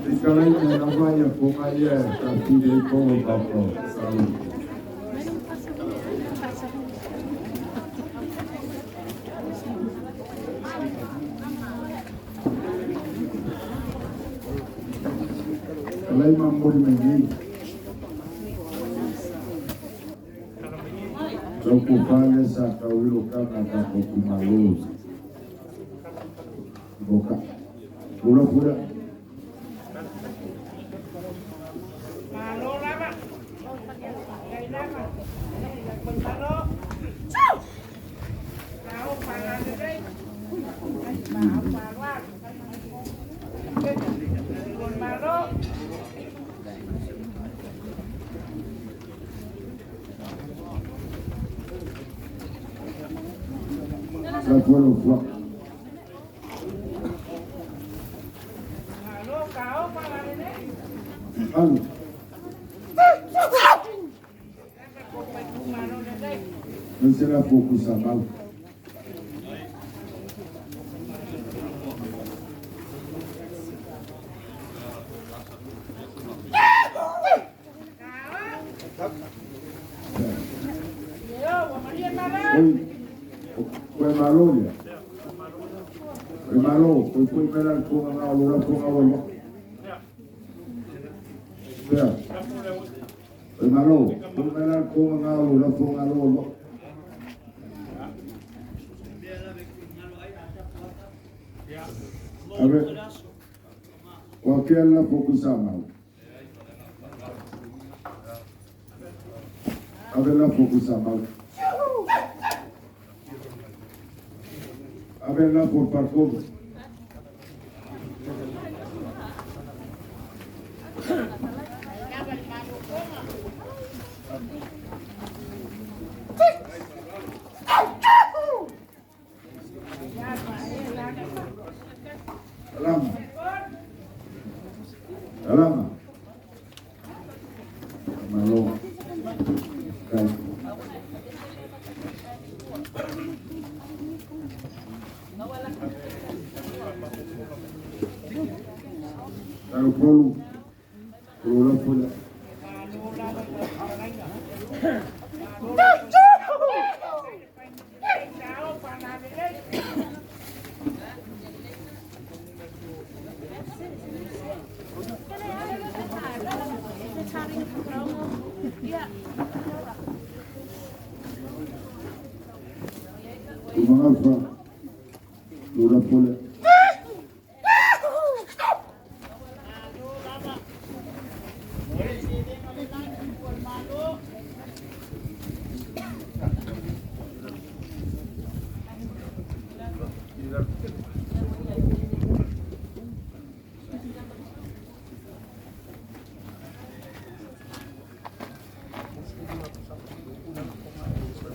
Ikalai lava ia fonga ia e tafili ai kogo papa sau. Alai mamoli mai nei. Lau pufale sa kauilo kana ka koku malo. Boka. Ula pula. Malo lava. Lava. Malo. Malo para lelei. Malo. Malo. La pula fua. Malo kao para lelei. Alu. Malo lelei. Nse la foku sa mau. Yo, Maria Malo. Oi. Koe malo ia. Koe malo, koe koe mela le fonga ngā lo la fonga wa. Pea. Koe malo, koe mela le fonga ngā lo la fonga lo lo. Ave. O ke ala foku sa mau. Ave la foku sa mau. Ave la por parkovo. Alama. Alama. Malo. Kai. Talo polu. Lola pula. Kao para lelei. Tumangafa. Lola pula.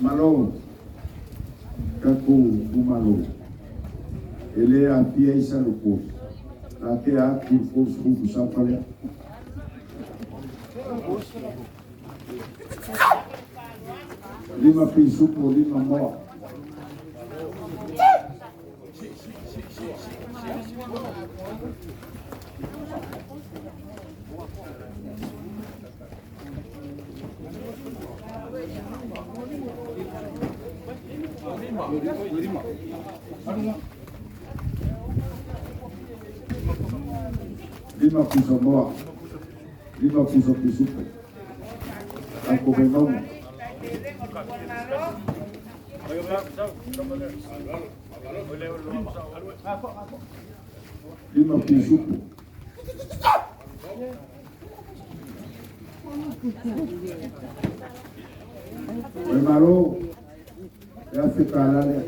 Malo. Kaku umalo. Ele a pia isa luko. La te a ku ko su sa pale. Lima pisupo lima moa. Lima pusa moa. Lima pusa pisupo. Ako menomo. Lima pisupo. O malo. E a se kalale.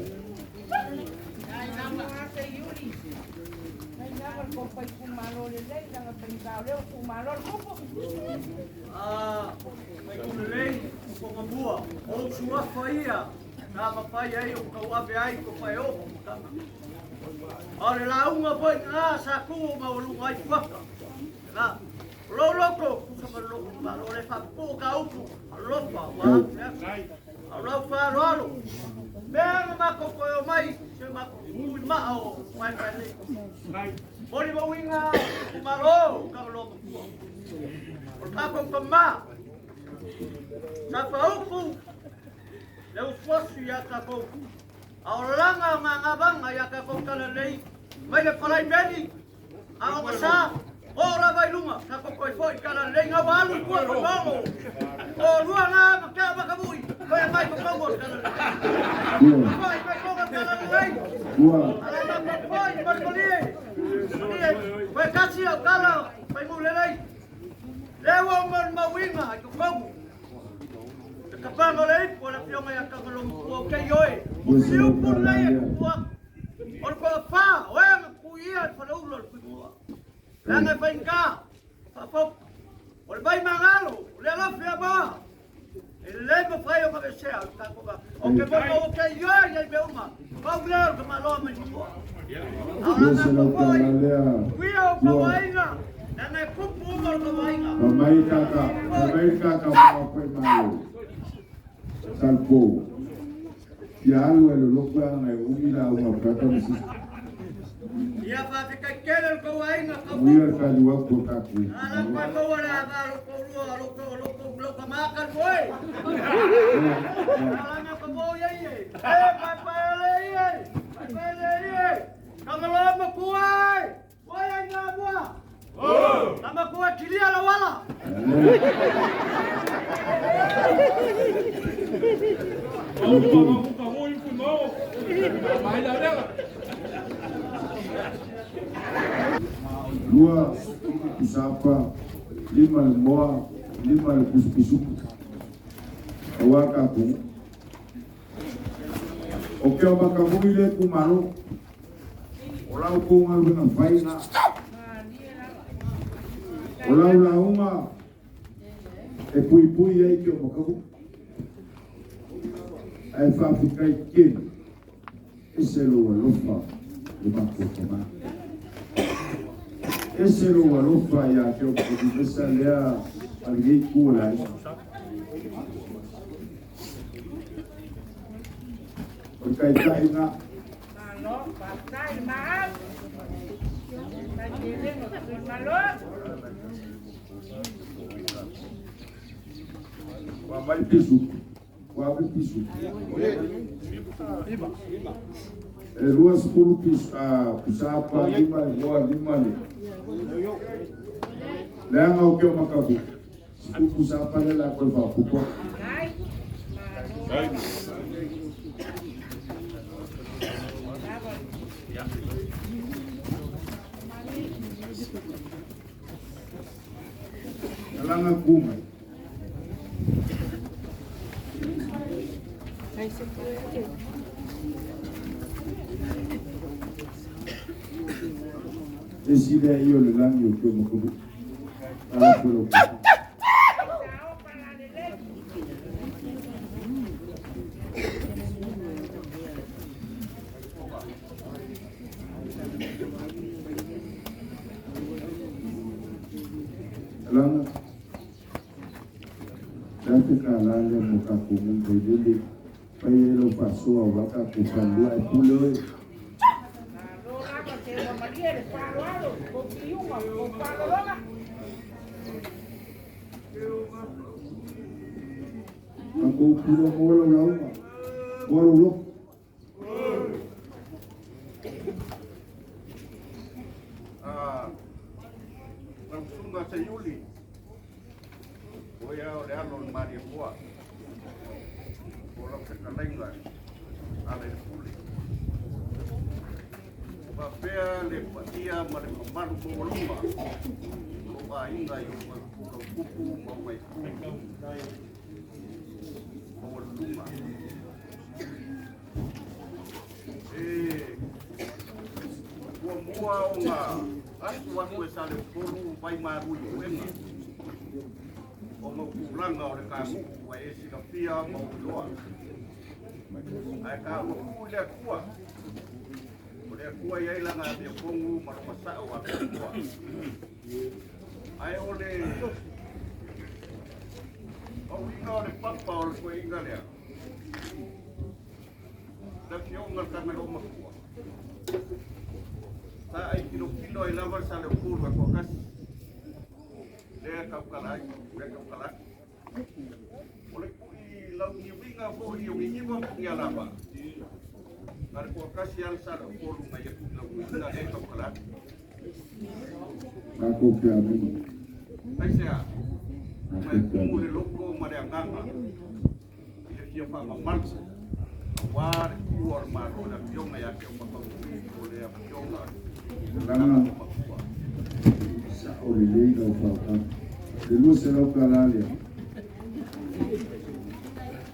Mai kulelei, ko mabua, o suafa ia, nā papai ai o kau ave ai ko pai o tanga. A le launga foi ngā sa ku ma o lunga ai puaka. Nā, lo loko, kusa ma loko, ma lo le whapo ka upu, a lofa, wa, a lau wha alo alo. Mea nga matou toe omai si o matou tutu i le maa o paepae nei. Molimauina itumalo o Tagaloa Matua. O le tatou tama sa faaupu le usuasu ia tatou a o lana gagavaga ia tatou talalelei mai le falaimeli a o gasa oo lava i luga tatou toe foi i talalelei na ua alu i tua Fuimaono o lua na ma tea matamui toe mai totonu o le talalelei. Foi mai totonu o le talalelei. Ua. Ala matou foi malie malie toe tasi au tala fai lelei. Lea ua molimauina i totonu le tapaga o le ipu a le afioga ia Tagaloa Matua o kei oe. O siupu lelei e tutu atu. O le toafa o e na tutuia i le faleula o le Fuimua. Leaga e faigata, faafofoga. O le vai magalo, o le alofi a moa. E lelei mafai o gavesea o le tatou va. O ke molimau o kei oe i mea uma. Pau lea o le tamaloa mai Matua. A o Lua la se lau matou foi, tala lea. uia o Ua. kauaiga, leaga e tupu uma o le kauaiga. Mamai kaka, mamai kaka mo koe malo. Salpo. Ia alu e le loko anga e umi la unga brata misi. Ia faafetai tele le kauaiga Uia kaupupu. ka liwa ko kaku. Ala koe maua le ava lo koulua lo ko lo ko lo ka maka moe. Ala na ka mo ye ye. E pa pa le ye. Pa pa le ye. Kangalo ma kuai. Wai ai ngā mua. Nama kua kilia la wala. Lua kusapa, lima le moa, lima le kusupisupu. Awa kaku. O ke o makamui le kumalo. O lau kunga luenga faina. O lau launga e pui pui ai ke o makamu. Ai whaafikai kene. E se lo alofa le mako tama. E se lo alofa ia ke o makamu. Esa lea algei kua lai. O kai tai ngā. Malo, patai, maaf. Tai tele no tui malo. Wa mai pisu. Wa mai pisu. E lua sepuluh pisu, pusapa, lima, lua, lima le. Leanga o ke o makabu. Sepuluh pusapa le la koe whapupa. Ai, malo. Alanga kumai. E si lea i o le langi o ke o makabu. Ala koe o kupu. Sao para lelei. Alanga. Dati ka lale mo ka kumu kai lele. Pai e lo pasoa o waka ku pandua e pule oe. Malo lava te o Maria le palo alo, ko piunga, ko palo lola. Ka kou pula mo lau launga. Mo lau loko. Lau susuga Seiuli, o ia o le alo o le Malietoa, o lau fetalaiga ala i le pule. O faapea le paia ma le mamalu maualuga o lou aiga i o lau tupu ma ona itu maualuluga. E muamua ona asu atu e Saleupolu vai malu i puega ona o tulaga o le kanuu ua e silafia ma ou iloa. Ae taua i le Atua. O le Atua e iai lana amiotonu ma lona sa'o atoatoa. Ae o le auiga o le papa o le toeaina lea. Le afioga le Tagaloamatua, sa ai tilotilo ai lava le Saleupolu e toatasi, lea e tautala ai, lea e tautala atu. O le tui launiuina foi o Niniva ma Punialava, na le toatasi lava le Saleupolu na ia tui lauina lea e tautala atu. Matou te amene. Aisea? Ma Matou e te tumu le amene. loto ma le agaga i le fia faamamalu auā le tuua o le Malo i le Afioga ia Teomataunui po o le Afioga Lana Tagaloamatua. sa'o lelei lau fa'autaga. Le $200 lea.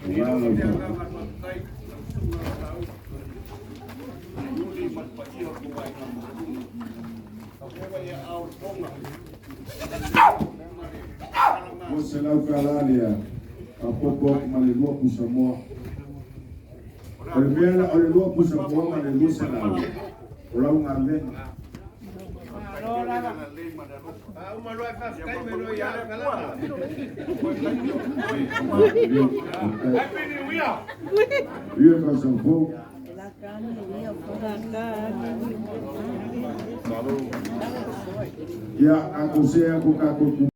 I Auā lou lau le fa'autaga. agaga faafetai lau susuga Laau Iuli ma le paia o le tou aiga maualuga. Taueva ia aao le toga ma le talamalie. $200 lea. Fa'aopoopo atu ma le lua pusamoa. O le O a le foi mea la o le lua pusamoa ma le faamamalie 200 ma le loto. o lau galuega. Faafetai tele le agalelei ma le alofa. Ia faamanuia le Atua o taimi o totoe aua le Faafetai. Ia tausaga fou. Ia tatou see atu tatou.